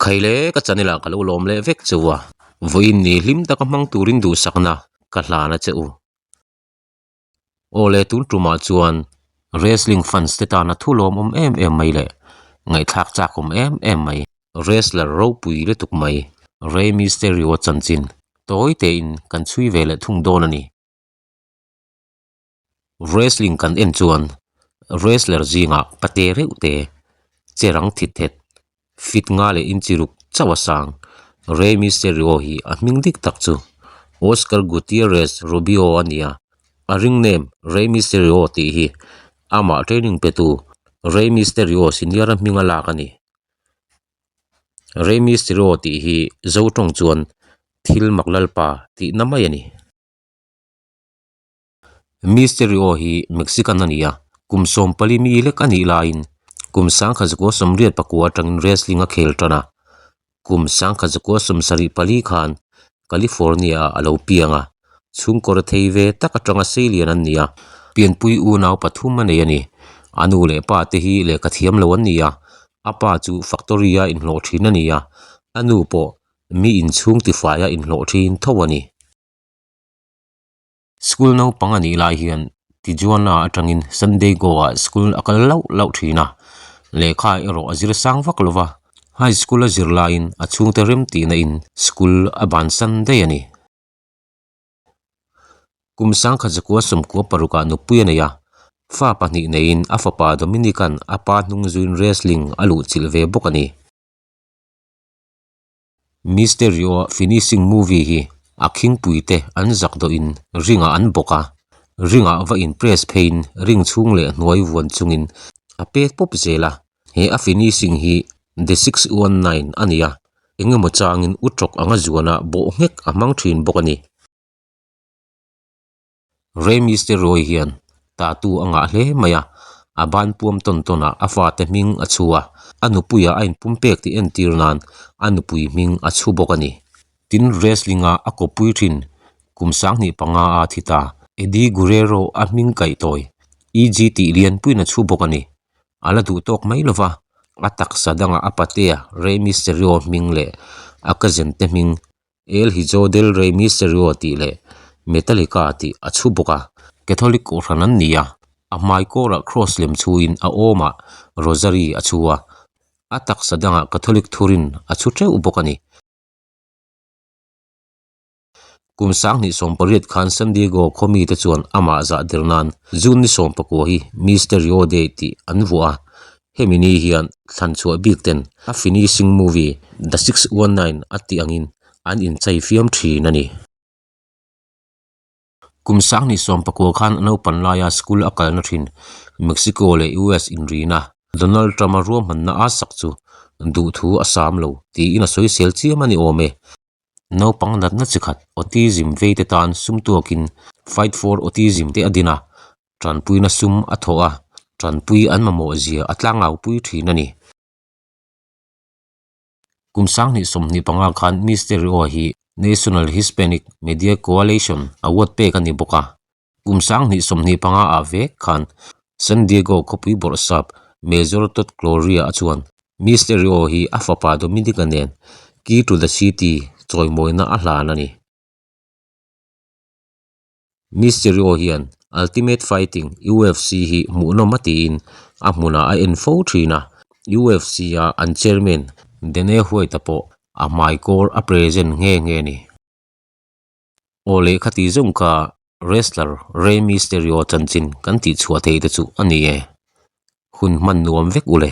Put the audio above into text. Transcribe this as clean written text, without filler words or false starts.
Khaile ka channel ah ka lo lawm leh vek cheu a, vawiin ni hlim taka hmang turin duhsakna ka hlan a che u. Aw le tun tumah chuan wrestling fans te tana thu lawmawm em em mai leh ngaihthlak chak awm em em mai wrestler ropui lutuk mai Rey Mysterio chanchin tawi tein kan chhui ve leh thung dawn a ni. Wrestling kan en chuan wrestler zingah pate reuh te che rang thit thet fit nga leh inchi ruk chauh a sang. Rey Mysterio hi a hming dik tak chu Oscar Gutierrez Rubio a ni a, a ring name Rey Mysterio tih hi amah training petu Rey Mysterio senior a hming a lak a ni. Rey Mysterio tih hi Zo tawng chuan thil mak lalpa tihna mai a ni. Mysterio hi Mexican a ni a, kum 40 mi lek a nih laiin kum 1989 atangin wrestling a khel tan a, kum 1974 khan California ah a lo piang a, chhungkaw rethei ve tak atanga seilian an ni a, pianpui unau pathum a nei a ni. A nu leh pa te hi lehkha thiam lo an ni a, a pa chu factory a inhlawh thin a ni a, a nu pawh mi inchhung tifai a inhlawh thin tho a ni. School naupang a nih lai hian Tijuana atangin San Diego ah school a kal lauh lauh thin a, lehkha erawh a zir sang vak lo va, high school a zir laiin a chhungte rem tihna in school a bansan daih a ni. Kum sangkhat zakua sawmkua parukah nupui a nei a, fa pahnih neiin a fapa Dominic-a'n a pa hnung zuiin wrestling a luhchilh ve bawk a ni. Mysterio finishing movie hi a khingpui te an zak dawh in ring ah an bawk a, ring ah va in press phei in ring chhung leh hnuai vuan chung in a pet pawp zel a, he a finishing hi the 619 a ni a, eng emaw chang in utrawk anga zuan ah bawh nghek a hmang thin bawk a ni. Rey Mysterio hian tattoo a ngah hle mai a, a ban puam tawn tawn ah a fate hming a chhu a, a nupui ah a inpum pek tih entir nan a nupui hming a chhu bawk a ni. Tin wrestling ah a kawppui thin kum 2005 a thi ta, Eddie Guerrero a hming kaih tawi EG tih lianpuiin a chhu bawk a ni. A la duh tawk mai lova, a taksa dangah a patea Rey Mysterio hming leh a cousin te hming El Hijo del Rey Mysterio tih leh Metallica tih a chhu bawk a, Catholic kohhran an ni a, a hmai kawrah cross lem chhuin a awmah rosary a chhu a, a taksa dangah Catholic thurin a chhu teuh bawk a ni. Kum 2018 khan San Diego khaw mite chuan amah zah der nan June ni 19 hi Mysterio Day tih an vuah a, Hemi ni hian thlan chhuah bik ten a finishing movie The 619 a tih angin an inchei fiam thin a ni. Kum 2019 khan a naupan laia school a kalna thin Mexico leh US inrina Donald Trump-a ruahmanna a sak chu duhthu a sam lo tiin a sawisel chiam a ni awm e. Naupang natna chi khat autism vei te tan sum tuakin Fight for Autism te a din a, tanpuina sum a thawh a, tanpui an mamawh zia a tlangaupui thin a ni. Kum 2025 khan Mysterio hi National Hispanic Media Coalition Award pek a ni bawk a, kum 2025 ah vek khan San Diego khawpui bawrhsap Major Todd Gloria a chuan Mysterio hi a fapa Dominica nen Key to the City chawimawina a hlan a ni. Mysterio hian Ultimate Fighting, UFC, hi hmuhnawm a tiin a hmunah a en fo thin a, UFC-a an chairman Dana White-a pawh a hmaikawr a present nghe nghe a ni. Aw leh khati zawng kha wrestler Rey Mysterio chanchin kan tihchhuah theih te chu a ni e. Hun hman nuam vek u le.